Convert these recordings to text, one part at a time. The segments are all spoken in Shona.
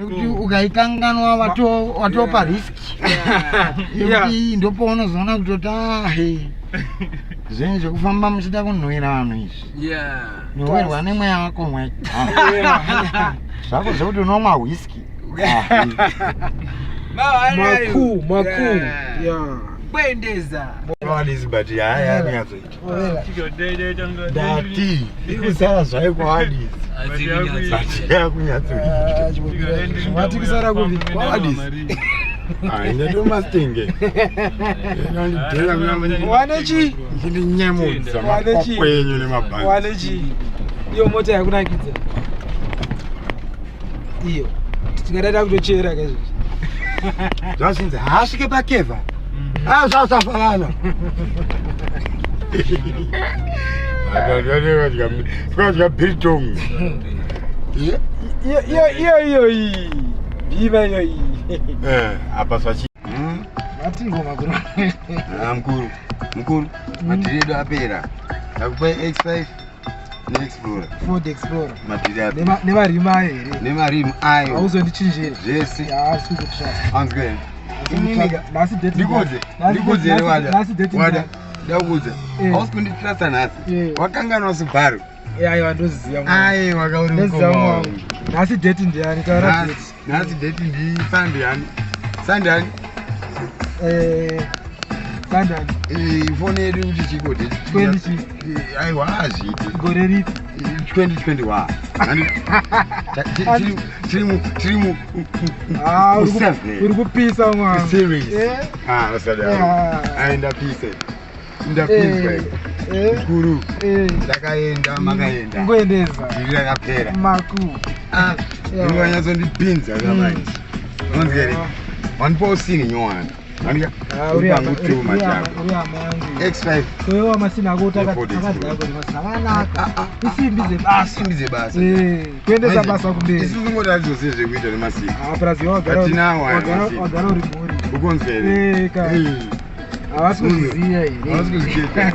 Nekuti ukaikanganwa watopa risk yekuti ndopaunozoona kutoti ahe zvinhu zvekufamba muchida kunhuwira vanhu izvi, nhuwirwa nemweya wako mwega zvako zvekuti unomwa whisky. Maku maku, yeah. Kuendeza. Wadisi, but haya kunyatsoita. Ndati ikusara zvayo kwawadisi, but yakunyatsoita. Wati kusara kupi? Kwawadisi. Indatomastenge. Wane chi? Ndinyemudza. Wane chi? Makwakwa enyu nemabhanzi. Wane chi? Iyo mota yakunakidza iyo, tingadai kutochera kaizvozvi. Zvazvinzi haasvike pakevha, azvasafanana tikadya biltong. Iyo iyo iyo iyi bhima iyo iyi. Apa zvachi Matingoma kuno. Mukuru, mukuru, madhiri edu apera. Ndakupai X5 neExplorer. Ford Explorer. Madhiri apera. Nemarimu ayo here? Nemarimu ayo. Hauzondichinjiri? Zvese. Haasi kutrust. Anzwe. Nhasi date? Ndikudze, ndikudze here, wada? Nhasi date? Wada, ndakudze. Eh. Hausi kunditrusta nhasi? Eh. Wakanganwa Subaru? Aiwa, ndoziziva mwana. Aiwa, kauri Ndoziva mukoma mwana. wangu. Nhasi date ndiani? Taura date. Nhasi date ndi Sunday ani? Sunday ani? Eh, Sunday. Foni yedu kuti chiko date? 20 chi? Aiwa, hazviiti. Gore ripi? 2021. Tiri mu Ah, seven. uri kupisa mwana. Series. Eh? Ah, usadaro. Ah. Ai, ndapisa, ndapinzwa. Eh, eh, Mukuru, eh. ndakaenda, makaenda. Ngoendeza. Dhiri rakapera. Maku. Ah, Yeah. inovanyatsondipinza kamanje. Unonzwa wandipa usini nyowani. Ah, uri hama- Andikutuma chako. uri hama yangu. X5. Wewe masina ako. Ford Explorer. Akadhakwa nemasina akanaka, isimbi dzebasa. Simbi dzebasa. Eh, kuendesa basa kumberi. Isusu ngoti zvekuita nemasimbi. Ah, plus iwe Hatinawo aya masimbi. wagara uri mhuri. Ukonzwa here? Eh, ka. Havasi kuzviziva here? Havasi kuzviziva.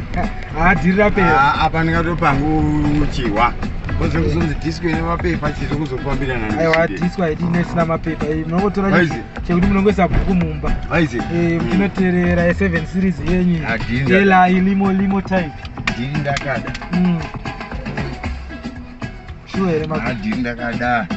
Ah, dhiri rapera. Ah, apa ndingatopangu chihwa koze kuzonzi disco ine mapepa chiri kuzofambirana. Aiwa, disco haidi nesina mapepa. Eh, munongotora Aizi. chekuti munongoisa bhuku mumba. Aizi. Eh, muchinoteerera ye7 series yenyu. Ah, dhiri ndakada. Elai limo limo type. Dhiri ndakada. Sure here? Ah, dhiri ndakada.